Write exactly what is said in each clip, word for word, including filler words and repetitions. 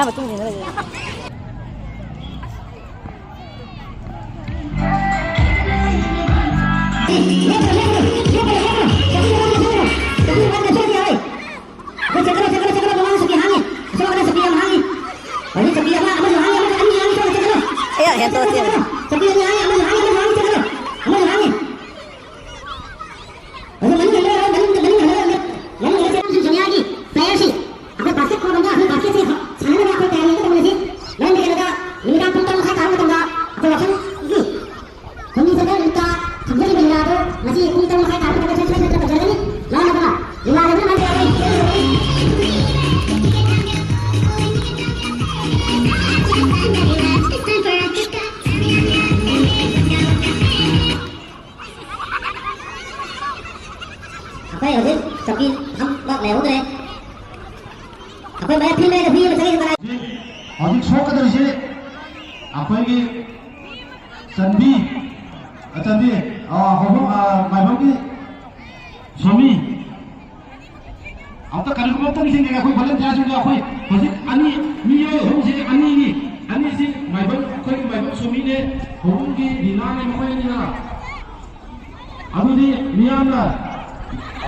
ꯃꯇꯨꯡ ꯏꯟꯅ ꯂꯩꯌꯦ꯫ ꯑꯩ ꯍꯦꯟꯗꯣꯛꯇꯦ꯫ ꯁꯣꯅꯤꯌꯥꯒꯤ ꯄ꯭ꯂꯦꯌꯔꯁꯤꯡ ꯑꯩꯈꯣꯏ ꯕꯥꯁꯀꯦꯠ ꯀꯣꯔꯠ ꯂꯣꯝꯗ ꯑꯩꯈꯣꯏ ꯕꯥꯁꯀꯦꯠꯁꯦ ꯁꯥꯟꯅꯅꯕ ꯑꯩꯈꯣꯏ ꯇꯌꯥꯔꯤ ꯑꯃ ꯇꯧꯔꯁꯤ꯫ ꯃꯔꯝꯗꯤ ꯀꯩꯅꯣꯗ ꯅꯨꯃꯤꯗꯥꯡ ꯄꯨꯡ ꯇꯔꯨꯛ ꯃꯈꯥꯏ ꯇꯥꯕ ꯃꯇꯝꯗ ꯑꯩꯈꯣꯏ ꯋꯥꯛꯁꯣꯞꯀꯤ ꯁꯣꯅꯤ ꯁꯦꯟꯇꯔ ꯂꯤꯛꯇ ꯊꯝꯖꯔꯤꯕ ꯂꯤꯂꯥ ꯑꯗꯨ ꯉꯁꯤ ꯄꯨꯡ ꯇꯔꯨꯛ ꯃꯈꯥꯏ ꯇꯥꯕ ꯃꯇꯝꯗ ꯁꯣꯏꯗꯅ ꯇꯧꯖꯔꯒꯅꯤ꯫ ꯂꯥꯡꯗꯕ ꯂꯤꯂꯥ ꯂꯩꯕꯅ ꯃꯔꯝ ꯑꯣꯏꯔꯒ ꯑꯩꯈꯣꯏ ꯍꯧꯖꯤꯛ ꯆꯧꯀꯤ ꯐꯝꯕ ꯂꯩꯍꯧꯗ꯭ꯔꯦ꯫ ꯑꯩꯈꯣꯏ ꯃꯌꯥꯝ ꯐꯤꯜ ꯂꯩꯔꯦ, ꯐꯤ ꯑꯃ ꯆꯠꯂꯤ ꯀꯅꯥ? ꯍꯧꯖꯤꯛ ꯁꯣꯛꯀꯗꯧꯔꯤꯁꯦ ꯑꯩꯈꯣꯏꯒꯤ ꯆꯟꯕꯤ, ꯑ, ꯆꯟꯕꯤ, ꯑ, ꯍꯧꯕ, ꯑ, ꯃꯥꯏꯕꯝꯒꯤ ꯁꯣꯃꯤ꯫ ꯑꯝꯇ ꯀꯔꯤꯒꯨꯝꯕ ꯑꯝꯇ ꯅꯤꯡꯁꯤꯡꯒꯦ, ꯑꯩꯈꯣꯏ ꯚꯣꯂꯟꯇꯤꯌꯥꯔꯁꯤꯡꯗ ꯑꯩꯈꯣꯏ ꯍꯧꯖꯤꯛ ꯑꯅꯤ, ꯃꯤꯑꯣꯏ ꯑꯍꯨꯝꯁꯤ ꯑꯅꯤꯅꯤ꯫ ꯑꯅꯤꯁꯤ ꯃꯥꯏꯕꯝ, ꯑꯩꯈꯣꯏꯒꯤ ꯃꯥꯏꯕꯝ ꯁꯣꯃꯤꯅꯦ, ꯍꯧꯕꯝꯒꯤ ꯂꯤꯂꯥꯅꯦ, ꯃꯈꯣꯏ ꯑꯅꯤꯅ꯫ ꯑꯗꯨꯗꯤ ꯃꯤꯌꯥꯝꯅ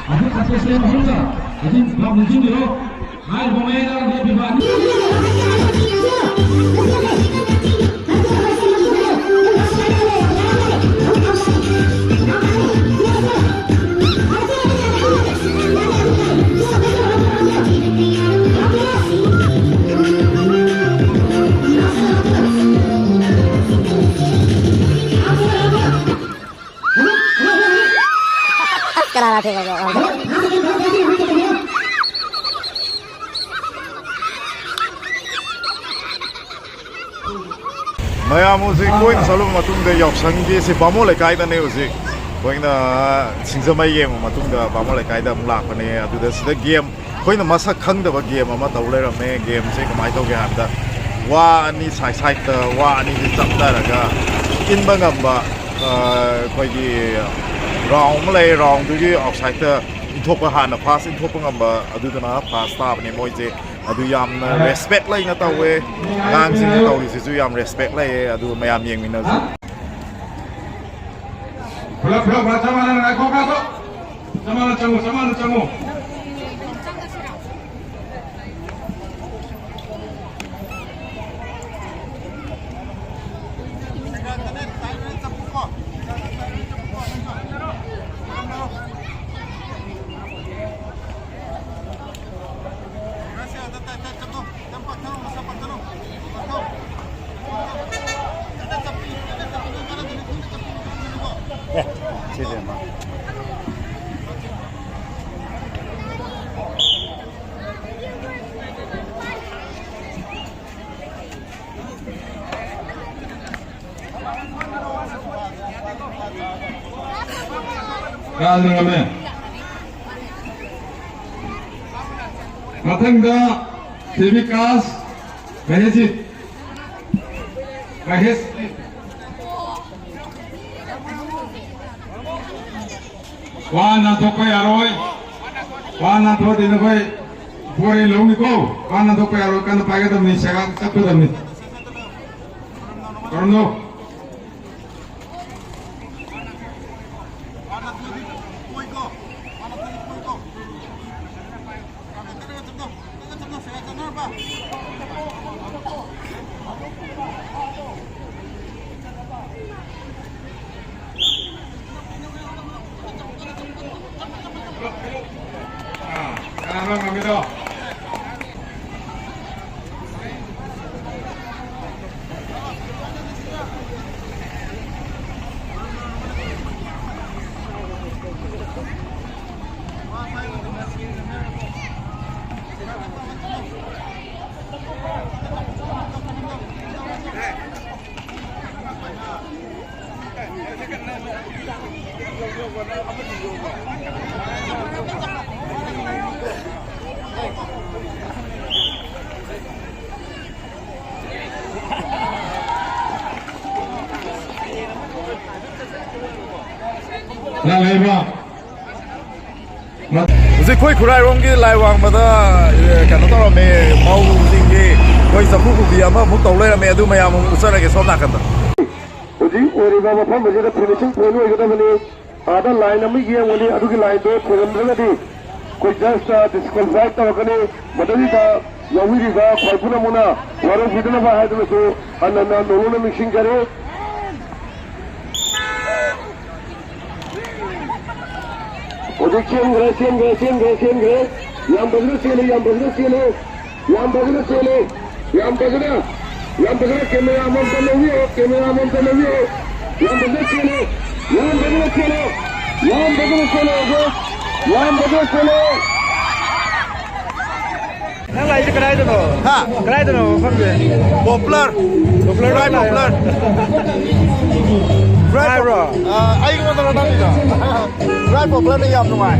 ꯍꯧꯖꯤꯛ ꯀꯟꯇꯦꯁꯇꯦꯟ ꯑꯍꯨꯝꯅ ꯍꯧꯖꯤꯛ ꯚꯥꯞ ꯅꯤꯡꯁꯤꯡꯕꯤꯔꯣ꯫ ꯍꯥꯏꯔꯤꯕ ꯃꯌꯥꯏꯗ ꯂꯦꯞꯄꯤꯕ ꯑꯅꯤ ꯑꯁ, ꯀꯅꯥꯅ ꯊꯦꯡꯕꯅꯣ? ꯃꯌꯥꯝ ꯍꯧꯖꯤꯛ ꯀꯣꯏꯅ ꯆꯠꯂꯕ ꯃꯇꯨꯡꯗ ꯌꯥꯎꯁꯪꯒꯤ ꯁꯤ ꯕꯥꯃꯣꯟ ꯂꯩꯀꯥꯏꯗꯅꯦ ꯍꯧꯖꯤꯛ꯫ ꯑꯩꯈꯣꯏꯅ ꯁꯤꯡꯖꯃꯩ ꯌꯦꯡꯕ ꯃꯇꯨꯡꯗ ꯕꯥꯃꯣꯟ ꯂꯩꯀꯥꯏꯗ ꯑꯃꯨꯛ ꯂꯥꯛꯄꯅꯦ꯫ ꯑꯗꯨꯗ ꯁꯤꯗ ꯒꯦꯝ, ꯑꯩꯈꯣꯏꯅ ꯃꯁꯛ ꯈꯪꯗꯕ ꯒꯦꯝ ꯑꯃ ꯇꯧ ꯂꯩꯔꯝꯃꯦ꯫ ꯒꯦꯝꯁꯦ ꯀꯃꯥꯏꯅ ꯇꯧꯒꯦ ꯍꯥꯏꯕꯗ, ꯋꯥ ꯑꯅꯤ ꯁꯥꯏꯠ ꯁꯥꯏꯠꯇ ꯋꯥ ꯑꯅꯤꯁꯦ ꯆꯞꯊꯔꯒ ꯏꯟꯕ ꯉꯝꯕ, ꯑ, ꯑꯩꯈꯣꯏꯒꯤ ꯔꯥꯎꯟ ꯑꯃ ꯂꯩ꯫ ꯔꯥꯎꯟꯗꯨꯒꯤ ꯑꯥꯎꯠꯁꯥꯏꯠꯇ ꯏꯟꯊꯣꯛꯄ, ꯍꯥꯟꯅ ꯐꯥꯔꯁ ꯏꯟꯊꯣꯛꯄ ꯉꯝꯕ ꯑꯗꯨꯗꯨꯅ ꯐꯥꯔꯁ ꯇꯥꯕꯅꯦ꯫ ꯃꯣꯏꯁꯦ ꯑꯗꯨ ꯌꯥꯝꯅ ꯔꯦꯁꯄꯦꯛ ꯂꯩꯅ ꯇꯧꯋꯦ꯫ ꯑꯉꯥꯡꯁꯤꯡꯅ ꯇꯧꯔꯤꯁꯤꯁꯨ ꯌꯥꯝ ꯔꯦꯁꯄꯦꯛ ꯂꯩꯌꯦ꯫ ꯑꯗꯨ ꯃꯌꯥꯝ ꯌꯦꯡꯃꯤꯟꯅꯁꯤ꯫ ꯄꯨꯂꯞ, ꯄꯨꯂꯞ, ꯆꯞ ꯃꯥꯟꯅꯅ ꯉꯥꯏꯈꯣ, ꯉꯥꯏꯈꯣ꯫ ꯆꯞ ꯃꯥꯟꯅ ꯆꯪꯉꯨ, ꯆꯞ ꯃꯥꯟꯅ ꯆꯪꯉꯨ꯫ ꯀꯥꯗ꯭ꯔꯕꯅꯦ꯫ ꯃꯊꯪꯗ ꯁꯤꯕꯤꯀꯥꯁ ꯃꯍꯦꯁꯖꯤꯠ꯫ ꯃꯍꯦꯁꯖꯤꯠ꯫ ꯋꯥ ꯅꯥꯟꯊꯣꯛꯄ ꯌꯥꯔꯣꯏ꯫ ꯋꯥ ꯅꯥꯟꯊꯣꯛꯑꯗꯤ ꯅꯈꯣꯏ ꯄꯣꯔꯦ ꯂꯧꯅꯤꯀꯣ꯫ ꯋꯥ ꯅꯥꯟꯊꯣꯛꯄ ꯌꯥꯔꯣꯏ꯫ ꯀꯟꯅ ꯄꯥꯏꯒꯗꯕꯅꯤ꯫ ꯁꯦꯒꯥ ꯆꯠꯀꯗꯕꯅꯤ꯫ ꯀꯔꯝꯅꯣ? ꯀꯅꯥꯅꯣ ꯉꯝꯃꯤꯗꯣ? ꯅꯪ ꯂꯩꯕ꯭ꯔꯣ? ꯍꯧꯖꯤꯛ ꯑꯩꯈꯣꯏ ꯈꯨꯔꯥꯏꯔꯣꯝꯒꯤ ꯂꯥꯏ ꯋꯥꯡꯃꯗ, ꯑꯦ, ꯀꯩꯅꯣ ꯇꯧꯔꯝꯃꯦ, ꯃꯧꯁꯤꯡꯒꯤ ꯑꯩꯈꯣꯏ ꯆꯐꯨ ꯀꯨꯕꯤ ꯑꯃꯃꯨꯛ ꯇꯧ ꯂꯩꯔꯝꯃꯦ, ꯑꯗꯨ ꯃꯌꯥꯝ ꯑꯃꯨꯛ ꯎꯠꯆꯔꯒꯦ ꯁꯣꯝ ꯅꯥꯀꯟꯗ꯫ ꯍꯧꯖꯤꯛ ꯑꯣꯏꯔꯤꯕ ꯃꯐꯝ ꯑꯁꯤꯗ finishing point ꯑꯣꯏꯒꯗꯕꯅꯤ꯫ ꯑꯥꯗ line ꯑꯃ ꯌꯦꯡꯒꯅꯤ, ꯑꯗꯨꯒꯤ lineꯗꯣ ꯊꯦꯡꯉꯝꯗ꯭ꯔꯒꯗꯤ ꯑꯩꯈꯣꯏ judgeꯇ disqualify ꯇꯧꯔꯛꯀꯅꯤ꯫ ꯃꯗꯨꯒꯤꯗ ꯌꯥꯎꯕꯤꯔꯤꯕ ꯈ꯭ꯋꯥꯏ ꯄꯨꯝꯅꯃꯛꯅ ꯋꯥꯔꯧꯕꯤꯗꯅꯕ ꯍꯥꯏꯗꯨꯅꯁꯨ ꯍꯟꯅ ꯍꯟꯅ ꯅꯣꯂꯨꯛꯅ ꯅꯤꯡꯁꯤꯡꯖꯔꯤ꯫ ꯍꯧꯖꯤꯛ ꯆꯦꯟꯈ꯭ꯔꯦ, ꯆꯦꯟꯈ꯭ꯔꯦ, ꯆꯦꯟꯈ꯭ꯔꯦ, ꯆꯦꯟꯈ꯭ꯔꯦ꯫ ꯌꯥꯝ ꯐꯖꯅ ꯆꯦꯜꯂꯤ, ꯌꯥꯝ ꯐꯖꯅ ꯆꯦꯜꯂꯤ, ꯌꯥꯝ ꯐꯖꯅ ꯆꯦꯜꯂꯤ, ꯌꯥꯝ ꯐꯖꯅ, ꯌꯥꯝ ꯐꯖꯅ꯫ Camera ꯑꯃꯃꯝꯇ ꯂꯧꯕꯤꯌꯨ, camera ꯑꯃꯃꯝꯇ ꯂꯧꯕꯤꯌꯨ꯫ ꯌꯥꯝ ꯐꯖꯅ ꯆꯦꯜꯂꯤ, ꯌꯥꯝ ꯐꯖꯅ ꯆꯦꯜꯂꯤ, ꯌꯥꯝ ꯐꯖꯅ ꯆꯦꯜꯂꯤ, ꯌꯥꯝ ꯐꯖꯅ ꯆꯦꯜꯂꯤ꯫ ꯅꯪ ꯂꯥꯛꯏꯁꯦ ꯀꯗꯥꯏꯗꯅꯣ? ꯍꯥ? ꯀꯗꯥꯏꯗꯅꯣ ꯃꯐꯝꯁꯦ? Popular. Popular ꯈꯨꯔꯥꯏ ꯂꯥꯛꯑꯦ꯫ Popular. ꯈꯨꯔꯥꯏ ꯅꯨꯡꯉꯥꯏꯕ꯭ꯔꯣ? Popular. ꯑꯥ, ꯑꯩꯉꯣꯟꯗꯔꯣ ꯅꯪꯒꯤꯗꯣ? ꯈꯨꯔꯥꯏ Popularꯗ ꯌꯥꯝ ꯅꯨꯡꯉꯥꯏ꯫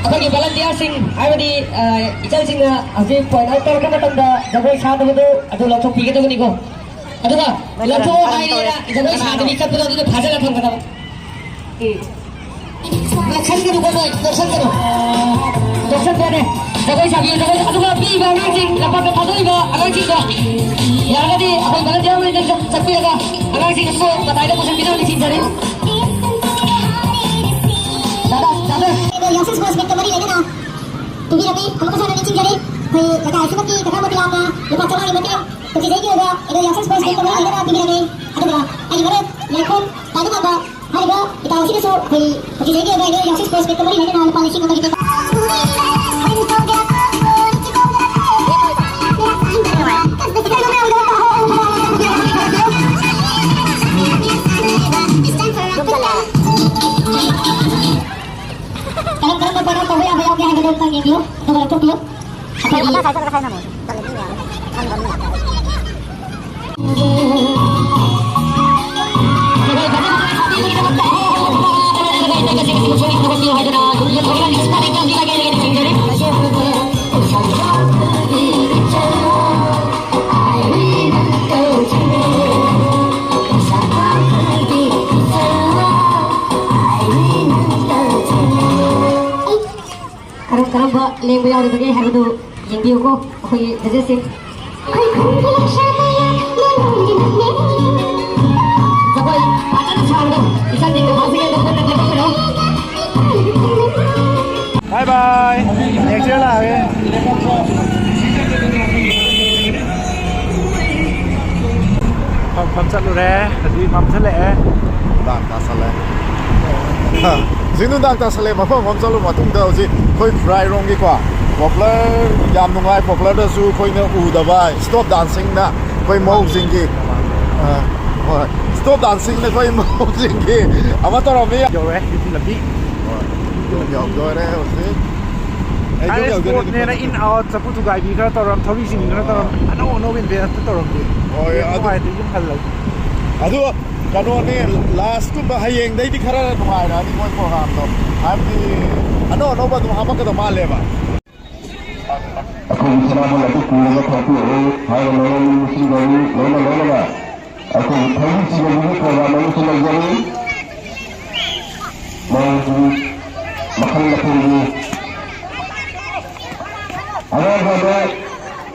ꯑꯩꯈꯣꯏꯒꯤ volunteerꯁꯤꯡ, ꯍꯥꯏꯕꯗꯤ, ꯑ, ꯏꯆꯜꯁꯤꯡꯅ ꯍꯧꯖꯤꯛ point out ꯇꯧꯔꯛꯄ ꯃꯇꯝꯗ ꯖꯒꯣꯏ ꯁꯥꯗꯕꯗꯨ ꯑꯗꯨ ꯂꯧꯊꯣꯛꯄꯤꯒꯗꯕꯅꯤꯀꯣ꯫ ꯑꯗꯨꯒ ꯂꯧꯊꯣꯛꯑꯣ ꯍꯥꯏꯔꯦꯅ ꯖꯒꯣꯏ ꯁꯥꯗꯕꯤ ꯆꯠꯄꯗꯣ ꯑꯗꯨꯗ ꯐꯥꯖꯤꯜꯂ ꯊꯝꯒꯗꯕ꯫ ꯎꯝ꯫ ꯅꯣꯛꯁꯟꯒꯅꯨꯀꯣ ꯅꯣꯏ, ꯅꯣꯛꯁꯟꯒꯅꯨ꯫ ꯅꯣꯛꯁꯟꯒꯅꯦ꯫ ꯖꯒꯣꯏ ꯁꯥꯕꯤꯌꯨ, ꯖꯒꯣꯏ꯫ ꯑꯗꯨꯒ ꯄꯤꯔꯤꯕ ꯑꯉꯥꯡꯁꯤꯡ, ꯂꯝꯄꯥꯛꯇ ꯊꯥꯗꯣꯛꯏꯕ ꯑꯉꯥꯡꯁꯤꯡꯗꯣ, ꯌꯥꯔꯒꯗꯤ ꯑꯩꯈꯣꯏ volunteer ꯑꯣꯏꯅ ꯆꯠꯄꯤꯔꯒ ꯑꯉꯥꯡꯁꯤꯡ ꯑꯗꯨꯕꯨ ꯃꯇꯥꯏꯗ ꯄꯨꯁꯤꯟꯕꯤꯅꯕ ꯅꯤꯡꯁꯤꯡꯖꯔꯤ꯫ ꯗꯥꯗꯥ, ꯗꯥꯗꯥ꯫ ꯑꯗꯣ ꯌꯥꯎꯁꯪ sports meetꯀ ꯃꯔꯤ ꯂꯩꯅꯅ ꯄꯤꯕꯤꯔꯝꯃꯤ꯫ ꯑꯃꯨꯛꯀꯁꯨ ꯍꯟꯅ ꯅꯤꯡꯁꯤꯡꯖꯔꯤ꯫ ꯑꯩꯈꯣꯏ ꯂꯩꯀꯥꯏ ꯑꯁꯤꯃꯛꯀꯤ ꯀꯀꯥ ꯃꯣꯇꯤꯂꯥꯜꯅ ꯂꯨꯄꯥ ꯆꯥꯝꯃꯉꯥꯒꯤ ꯃꯇꯦꯡ ꯀꯛꯆꯤꯡꯒꯤ ꯑꯣꯏꯕ ꯑꯦꯅꯨꯋꯦꯜ ꯌꯥꯎꯁꯪ ꯁ꯭ꯄꯣꯔꯠꯁ ꯃꯤꯠꯀ ꯃꯔꯤ ꯂꯩꯅꯅ ꯄꯤꯕꯤꯔꯝꯃꯤ꯫ ꯑꯗꯨꯒ ꯑꯩꯒꯤ ꯃꯔꯨꯞ ꯂꯩꯈꯣꯝ ꯇꯥꯏꯕꯉꯝꯕ ꯍꯥꯏꯔꯤꯕ ꯏꯇꯥꯎ ꯑꯁꯤꯅꯁꯨ ꯑꯩꯈꯣꯏ ꯀꯛꯆꯤꯡꯒꯤ ꯑꯣꯏꯕ ꯑꯦꯅꯨꯋꯦꯜ ꯌꯥꯎꯁꯪ ꯁ꯭ꯄꯣꯔꯠꯁ ꯃꯤꯠꯀ ꯃꯔꯤ ꯂꯩꯅꯅ ꯂꯨꯄꯥ ꯂꯤꯁꯤꯡ ꯑꯃꯒꯤ ꯇꯦꯡꯀꯣꯠ ꯀꯔꯝ ꯀꯔꯝꯕ ꯄꯣꯠ ꯇꯧꯕ ꯌꯥꯕ ꯌꯥꯎꯒꯦ ꯍꯥꯏꯕꯗꯨ ꯑꯝꯇꯪ ꯌꯦꯡꯕꯤꯌꯨ, ꯑꯗꯨꯒ ꯂꯧꯊꯣꯛꯄꯤꯌꯨ꯫ ꯑꯩꯈꯣꯏꯒꯤ ꯀꯔꯝ ꯀꯔꯝꯕ ꯂꯦꯡꯕ ꯌꯥꯎꯔꯤꯕꯒꯦ ꯍꯥꯏꯕꯗꯨ ꯌꯦꯡꯕꯤꯌꯨꯀꯣ, ꯑꯩꯈꯣꯏꯒꯤ ꯖꯖꯦꯁꯁꯤꯡ꯫ ꯖꯒꯣꯏ ꯐꯖꯅ ꯁꯥꯕꯗꯣ ꯏꯆꯟꯗꯤ ꯀꯃꯥꯏꯅ ꯇꯧꯒꯗꯕꯅꯣ? Bye bye. Next year ꯂꯥꯛꯑꯒꯦ꯫ ꯐꯝ ꯐꯝ ꯆꯠꯂꯨꯔꯦ꯫ ꯍꯧꯖꯤꯛ ꯃꯝꯁꯤꯜꯂꯛꯑꯦ꯫ ꯅꯨꯡꯗꯥꯡ ꯇꯥꯁꯜꯂꯦ꯫ ꯍꯧꯖꯤꯛ ꯅꯨꯡꯗꯥꯡ ꯇꯥꯁꯜꯂꯦ꯫ ꯃꯐꯝ ꯑꯃ ꯆꯠꯂꯨ ꯃꯇꯨꯡꯗ ꯍꯧꯖꯤꯛ ꯑꯩꯈꯣꯏ ꯐ꯭ꯔꯥꯏꯔꯣꯝꯒꯤꯀꯣ ꯄꯣꯄꯨꯂꯔ ꯌꯥꯝ ꯅꯨꯡꯉꯥꯏ꯫ ꯄꯣꯄꯨꯂꯔꯗꯁꯨ ꯑꯩꯈꯣꯏꯅ ꯎꯗꯕ ꯁ꯭ꯇꯣꯞ ꯗꯥꯟꯁꯤꯡꯅ ꯑꯩꯈꯣꯏ ꯃꯧꯁꯤꯡꯒꯤ, ꯑ, ꯍꯣꯏ, ꯁ꯭ꯇꯣꯞ ꯗꯥꯟꯁꯤꯡꯅ ꯑꯩꯈꯣꯏ ꯃꯧꯁꯤꯡꯒꯤ ꯑꯃ ꯇꯧꯔꯝꯃꯤ꯫ ꯌꯧꯔꯦ ꯌꯨꯝ ꯂꯝꯕꯤ꯫ ꯍꯣꯏ, ꯌꯨꯝ ꯌꯧꯗꯣꯔꯦ ꯍꯧꯖꯤꯛ꯫ ꯑꯩ ꯌꯨꯝ ꯌꯧꯗꯣꯔꯦ꯫ ꯁ꯭ꯄꯣꯔꯠꯅꯦꯅ ꯏꯟ ꯑꯥꯎꯠ, ꯆꯐꯨ ꯊꯨꯒꯥꯏꯕꯤ ꯈꯔ ꯇꯧꯔꯝ, ꯊꯧꯔꯤ ꯆꯤꯡꯕꯤ ꯈꯔ ꯇꯧꯔꯝ, ꯑꯅꯧ ꯑꯅꯧꯕ ꯏꯟꯚꯦꯟꯠ ꯑꯝꯇ ꯇꯧꯔꯝꯗꯦ꯫ ꯍꯣꯏ, ꯑꯗꯨ ꯅꯨꯡꯉꯥꯏꯇꯦ, ꯌꯨꯝ ꯍꯜꯂꯒꯦ꯫ ꯑꯗꯨ ꯀꯩꯅꯣꯅꯦ, ꯂꯥꯁꯀꯨꯝꯕ ꯍꯌꯦꯡꯗꯩꯗꯤ ꯈꯔ ꯅꯨꯡꯉꯥꯏꯔꯛꯑꯅꯤ ꯃꯣꯏ ꯄ꯭ꯔꯣꯒ꯭ꯔꯥꯝꯗꯣ, ꯍꯥꯏꯕꯗꯤ ꯑꯅꯧ ꯑꯅꯧꯕ ꯑꯗꯨꯝ ꯍꯥꯞꯄꯛꯀꯗꯧ ꯃꯥꯜꯂꯦꯕ꯫ ꯑꯩꯈꯣꯏꯒꯤ ꯁꯅꯥꯃꯣꯟ ꯑꯗꯨ ꯄꯨꯔꯒ ꯊꯣꯛꯄꯤꯔꯛꯎ ꯍꯥꯏꯅ ꯂꯣꯏꯅ ꯅꯤꯡꯁꯤꯡꯖꯔꯤ꯫ ꯂꯣꯏꯅ ꯂꯣꯏꯅꯅ ꯑꯩꯈꯣꯏꯒꯤ ꯊꯧꯔꯤ ꯆꯤꯡꯕꯒꯤ ꯄ꯭ꯔꯣꯒ꯭ꯔꯥꯝ ꯑꯃꯁꯨ ꯂꯩꯖꯔꯤ꯫ ꯃꯧꯒꯤ ꯃꯈꯜ ꯃꯊꯦꯜꯒꯤ ꯑꯉꯥꯡ ꯈꯔꯗ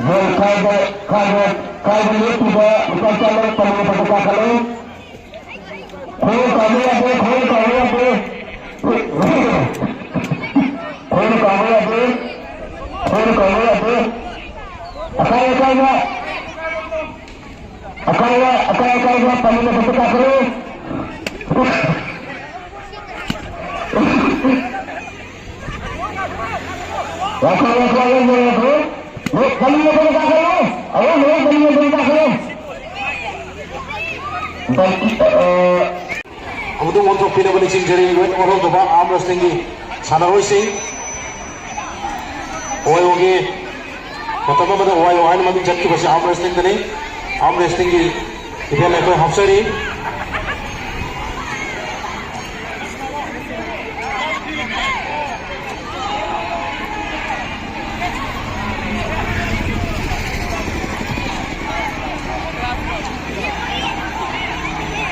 ꯕꯣꯜ ꯀꯥꯏꯕ, ꯀꯥꯏꯕ, ꯀꯥꯏꯕ ꯂꯦꯞꯄꯤꯕ ꯅꯨꯄꯥ ꯃꯆꯥ ꯃꯔꯛ ꯄꯜꯂꯤꯕ ꯄꯗꯨ ꯀꯥꯈꯠꯂꯨ꯫ ꯈꯣꯡ ꯀꯥꯎꯕ ꯌꯥꯗꯦ, ꯈꯣꯡ ꯀꯥꯎꯕ ꯌꯥꯗꯦ꯫ ꯈꯣꯡ ꯀꯥꯎꯕ ꯌꯥꯗꯦ, ꯈꯣꯡ ꯀꯥꯎꯕ ꯌꯥꯗꯦ꯫ ꯑꯀꯥꯏ ꯑꯀꯥꯏꯕ, ꯑꯀꯥꯏꯕ, ꯑꯀꯥꯏ ꯑꯀꯥꯏꯕ ꯄꯜꯂꯤꯕ ꯄꯗꯨ ꯀꯥꯈꯠꯂꯨ꯫ ꯋꯥꯈꯜ, ꯋꯥꯈꯜ, ꯋꯥꯈꯜ, ꯋꯥꯈꯜ꯫ ꯅꯣꯏ ꯀꯔꯤ ꯋꯥꯈꯜ ꯇꯥꯈꯠꯂꯣ? ꯑꯋꯥ, ꯅꯣꯏ ꯀꯔꯤ ꯋꯥꯈꯜ ꯇꯥꯈꯠꯂꯣ? ꯕꯜꯀꯤ-, ꯑ, ꯑꯃꯨꯛꯇꯪ ꯑꯣꯟꯊꯣꯛꯄꯤꯅꯕ ꯅꯤꯡꯁꯤꯡꯖꯔꯤ, ꯋꯦꯠ ꯑꯣꯟꯊꯣꯛꯇꯕ ꯑꯥꯔꯝ ꯔꯦꯁꯂꯤꯡꯒꯤ ꯁꯥꯟꯅꯔꯣꯏꯁꯤꯡ꯫ ꯑꯣꯏꯔꯣꯒꯤ ꯃꯇꯝ ꯑꯃꯗ ꯋꯥꯏ ꯋꯥꯏꯅ ꯃꯃꯤꯡ ꯆꯠꯈꯤꯕꯁꯤ ꯑꯥꯔꯝ ꯔꯦꯁꯂꯤꯡꯗꯅꯤ꯫ ꯑꯥꯔꯝ ꯔꯦꯁꯂꯤꯡꯒꯤ ꯏꯚꯦꯟ ꯑꯩꯈꯣꯏ ꯍꯥꯞꯆꯔꯤ꯫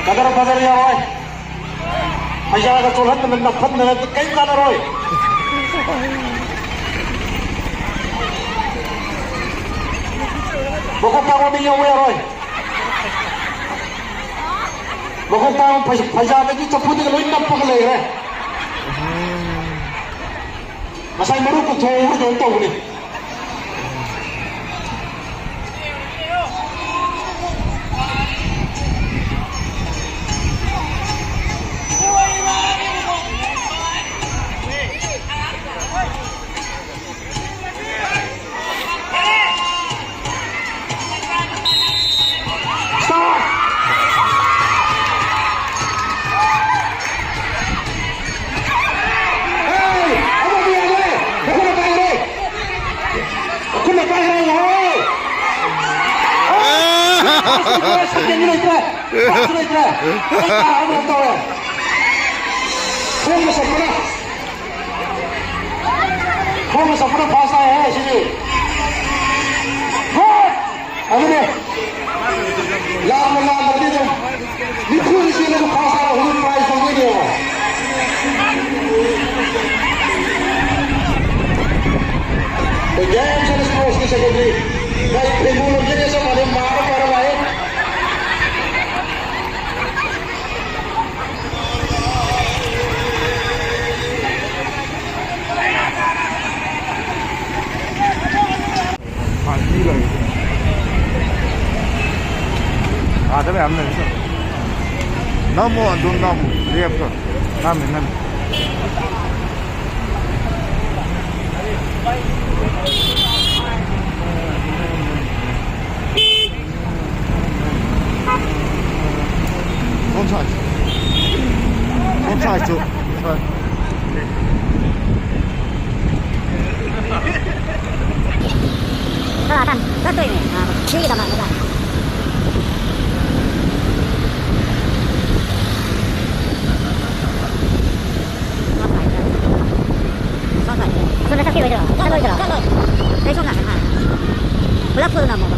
ꯀꯗꯔ ꯐꯗꯔ ꯌꯥꯔꯣꯏ꯫ ꯄꯩꯁꯥꯒ ꯆꯣꯜꯍꯟꯗꯅ ꯅꯞꯍꯟꯗꯅ ꯀꯔꯤꯝ ꯀꯥꯟꯅꯔꯣꯏ꯫ ꯃꯀꯣꯛ ꯇꯥꯡꯕ ꯃꯤ ꯌꯥꯎꯕ ꯌꯥꯔꯣꯏ꯫ ꯃꯀꯣꯛ ꯇꯥꯡꯕ ꯐꯩ-, ꯐꯩꯖꯥꯗꯒꯤ ꯆꯐꯨꯗꯒꯤ ꯂꯣꯏ ꯅꯞꯄꯒ ꯂꯩꯈ꯭ꯔꯦ꯫ ꯉꯁꯥꯏ ꯃꯔꯨ ꯀꯣꯛꯊꯣꯛꯍꯧꯕ꯭ꯔꯥ ꯀꯩꯅꯣꯝ ꯇꯧꯕꯅꯤ꯫ Stop! Hey! ꯑꯃ ꯃꯤ ꯌꯥꯗ꯭ꯔꯦ! ꯃꯈꯨꯠꯅ ꯄꯥꯏꯈ꯭ꯔꯦ! ꯃꯈꯨꯠꯅ ꯄꯥꯏꯈ꯭ꯔꯦ! ꯍꯣꯏ! ꯁꯦꯀꯦꯟꯗꯤ ꯂꯩꯇ꯭ꯔꯦ! ꯄꯥꯁꯁꯨ ꯂꯩꯇ꯭ꯔꯦ! ꯑꯩ ꯀꯥ ꯑꯃ ꯇꯧꯔꯦ! ꯈꯣꯡꯅ ꯆꯠꯄꯅ ꯈꯣꯡꯅ ꯆꯠꯄꯅ ꯐꯥꯁ ꯇꯥꯏꯍꯦ ꯁꯤꯗꯤ꯫ ꯍꯣꯏ! ꯑꯗꯨꯅꯦ꯫ ꯂꯥꯝꯅ ꯂꯥꯝꯗ꯭ꯔꯗꯤ ꯑꯗꯨꯝ ꯅꯤꯐꯨꯗ ꯆꯦꯜꯂꯁꯨ ꯐꯥꯁ ꯇꯥꯕ ꯍꯧꯖꯤꯛ prize ꯐꯪꯗꯣꯏꯅꯦꯕ꯫ The games and sports ꯀꯤ secretary ꯚꯥꯏ ꯊꯦꯡꯒꯨ ꯂꯝꯖꯦꯜꯒ ꯆꯞ ꯃꯥꯟꯅꯩ, ꯃꯥꯔ ꯃꯥꯔ ꯂꯥꯛꯑꯦ꯫ ꯑꯥ, ꯃꯤ ꯂꯩ꯫ ꯑꯥꯗ ꯃꯌꯥꯝ ꯂꯩ꯫ ꯅꯝꯃꯣ, ꯑꯗꯨꯝ ꯅꯝꯃꯣ꯫ ꯂꯦꯞꯄꯣ꯫ ꯅꯝꯃꯤ, ꯅꯝꯃꯤ꯫ ꯁꯣꯝ ꯁꯥꯏꯗꯁꯨ꯫ ꯁꯣꯝ ꯁꯥꯏꯗꯁꯨ꯫ ꯁꯥꯏ꯫ ꯆꯠꯇꯣꯏꯅꯦ꯫ ꯁꯤꯒꯤꯗꯃꯛ ꯍꯥꯏꯇꯥꯔꯦ꯫ ꯁꯣꯝ ꯁꯥꯏꯠꯇ꯫ ꯑꯁꯣꯝꯗ ꯆꯠꯈꯤꯔꯣꯏꯗ꯭ꯔꯣ? ꯆꯠꯂꯣꯏꯗ꯭ꯔꯣ? ꯆꯠꯂꯣꯏ꯫ ꯑꯩ ꯁꯣꯝ ꯅꯥꯀꯟ ꯍꯥꯟꯅ꯫ ꯄꯨꯂꯞ ꯐꯨꯜ ꯅꯝꯃꯣꯕ꯫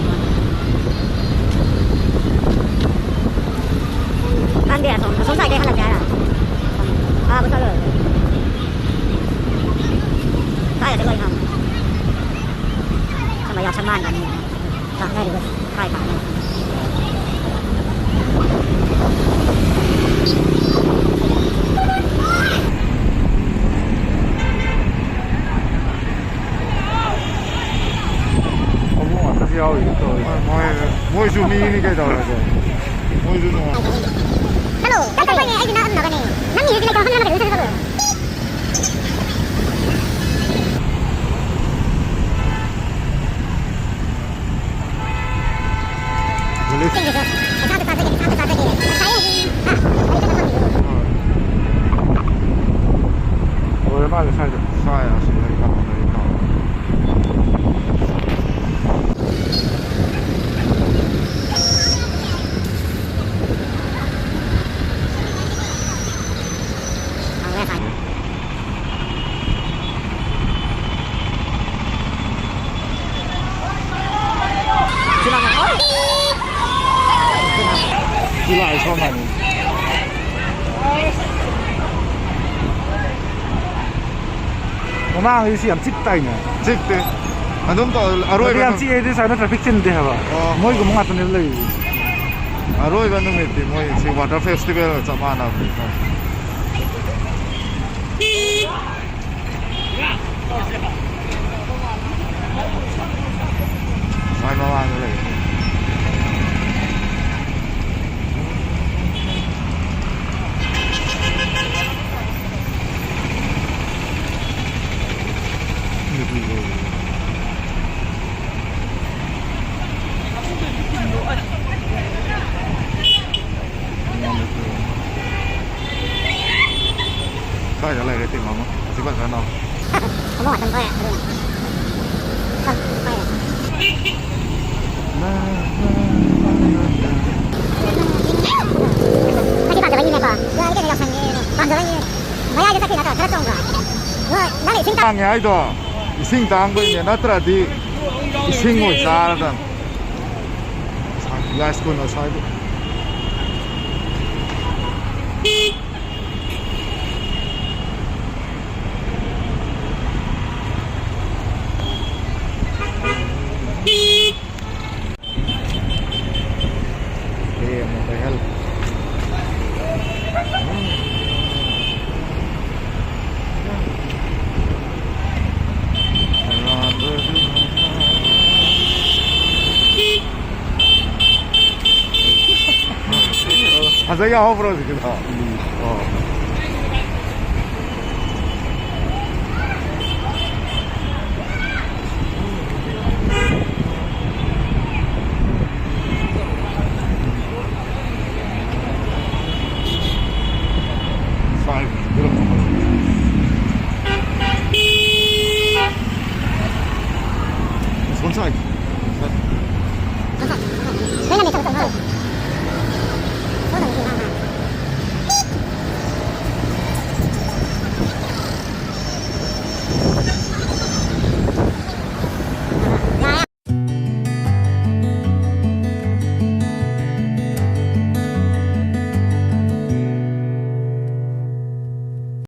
ꯈꯪꯗꯦ, ꯑꯁꯣꯝ, ꯑꯁꯣꯝ ꯁꯥꯏꯠꯇꯩ ꯍꯜꯂꯛꯀꯦ ꯍꯥꯏꯔ? ꯑꯥ, ꯆꯠꯂꯣꯏ꯫ ꯀꯥꯏꯗ ꯆꯠꯂꯣꯏ ꯈꯪꯕ? ꯁꯣꯝꯗ ꯌꯥꯎꯁꯪ ꯃꯥꯟꯕꯅꯤ꯫ ꯂꯥꯛꯅꯔꯤꯕ ꯀꯥꯏ ꯀꯥꯏꯅꯣ꯫ ꯃꯕꯨꯛ ꯉꯥꯛꯇꯁꯨ ꯌꯥꯎꯔꯤꯁꯦ ꯇꯧꯔꯤꯁꯦ꯫ ꯃꯣꯏ, ꯃꯣꯏ, ꯃꯣꯏꯁꯨ ꯃꯤꯅꯤ ꯀꯩꯗꯧꯔꯒꯦ? ꯃꯣꯏꯁꯨ ꯅꯨꯡꯉꯥꯏ- ꯍꯜꯂꯣ, ꯀꯥꯏ ꯆꯠꯄꯅꯦ? ꯑꯩꯗꯤ ꯅꯛꯑꯝꯅꯕꯅꯦ꯫ ꯅꯪ ꯃꯤꯁꯤꯗꯤ ꯂꯩꯇꯧ ꯈꯪꯗꯅ ꯀꯩꯗꯧ ꯆꯠꯂꯣ? ꯆꯤꯡꯒꯤꯁꯨ ꯄꯩꯁꯥꯗꯣ ꯆꯥꯖꯒꯦ, ꯄꯩꯁꯥꯗꯣ ꯆꯥꯖꯒꯦ꯫ ꯉꯁꯥꯏ ꯍꯧꯖꯤꯛ, ꯍꯥ? ꯒꯥꯔꯤ ꯆꯠꯄ ꯐꯝꯃꯤꯗꯨꯕꯨ꯫ ꯂꯣꯏꯔ ꯃꯥꯜꯂꯦ ꯁ꯭ꯋꯥꯏꯗ꯫ ꯁ꯭ꯋꯥꯏ ꯑꯁꯤꯗ ꯂꯩ ꯇꯥꯕ, ꯂꯩ ꯇꯥꯕ꯫ ꯐꯪꯉꯦ ꯉꯁꯥꯏ꯫ ꯁꯤ ꯂꯥꯛꯑꯣ꯫ ꯁꯤ ꯂꯥꯛꯑꯦ, ꯁꯣꯝ ꯂꯥꯛꯑꯦ꯫ ꯃꯃꯥꯡꯒꯤꯁꯤ ꯌꯥꯝ ꯆꯤꯛ ꯇꯥꯏꯅꯦ꯫ ꯆꯤꯛꯇꯦ꯫ ꯑꯗꯨꯝ ꯇꯧ-, ꯑꯗꯨ ꯑꯔꯣꯏꯕ ꯌꯥꯝ ꯅꯨ- ꯆꯤꯛꯑꯦꯗꯤ ꯁꯥꯏꯅ ꯇ꯭ꯔꯥꯐꯤꯛ ꯆꯤꯟꯗꯦ ꯍꯥꯏꯕ꯫ ꯑꯣ꯫ ꯃꯣꯏꯒꯨꯝꯕ ꯉꯥꯛꯇꯅꯦꯕ ꯂꯩꯔꯤꯁꯦ꯫ ꯑꯔꯣꯏꯕ ꯅꯨꯃꯤꯠꯇꯤ ꯃꯣꯏ ꯁꯤ ꯋꯥꯇꯔ ꯐꯦꯁꯇꯤꯚꯦꯜꯒ ꯆꯞ ꯃꯥꯟꯅꯕꯅꯤ꯫ ꯃꯥꯏ ꯃꯃꯥꯡꯗ ꯂꯩ꯫ ꯁ꯭ꯋꯥꯏꯗ ꯂꯩꯔꯦ ꯇꯤꯝ ꯑꯃ꯫ ꯑꯁꯤ ꯐꯖꯅ ꯅꯧ꯫ ꯈꯣꯡꯎꯞ ꯉꯥꯛꯇꯪ ꯄꯥꯏ ꯑꯗꯨꯅ꯫ ꯍꯣꯏ꯫ ꯉꯁꯤ ꯄꯥꯝꯖꯕꯒꯤꯅꯦꯀꯣ꯫ ꯌꯥꯔꯦ ꯀꯩꯅꯣ, ꯌꯥꯎꯁꯪꯅꯦ꯫ ꯄꯥꯝꯖꯕꯒꯤ꯫ ꯃꯌꯥꯏꯗ ꯆꯠꯈꯤ ꯅꯠꯇ꯭ꯔꯣ? ꯈꯔ ꯆꯣꯡꯕ꯭ꯔꯣ? ꯍꯣꯏ, ꯅꯪꯅ ꯏꯁꯤꯡ ꯇꯥꯡꯉꯦ ꯍꯥꯏꯗꯣ ꯏꯁꯤꯡ ꯇꯥꯡꯕꯩꯅꯦ, ꯅꯠꯇ꯭ꯔꯗꯤ ꯏꯁꯤꯡ ꯑꯣꯏ ꯆꯥꯔꯗꯝ꯫ ꯂꯥꯏꯁ ꯀꯨꯟ ꯑꯁ꯭ꯋꯥꯏꯗ꯫ ꯂꯦꯝꯅ ꯂꯩꯍꯜꯂꯦ꯫ ꯐꯖ ꯌꯥꯎꯍꯧꯕ꯭ꯔꯣ ꯍꯧꯖꯤꯛꯀꯤꯗꯣ? ꯑꯣ꯫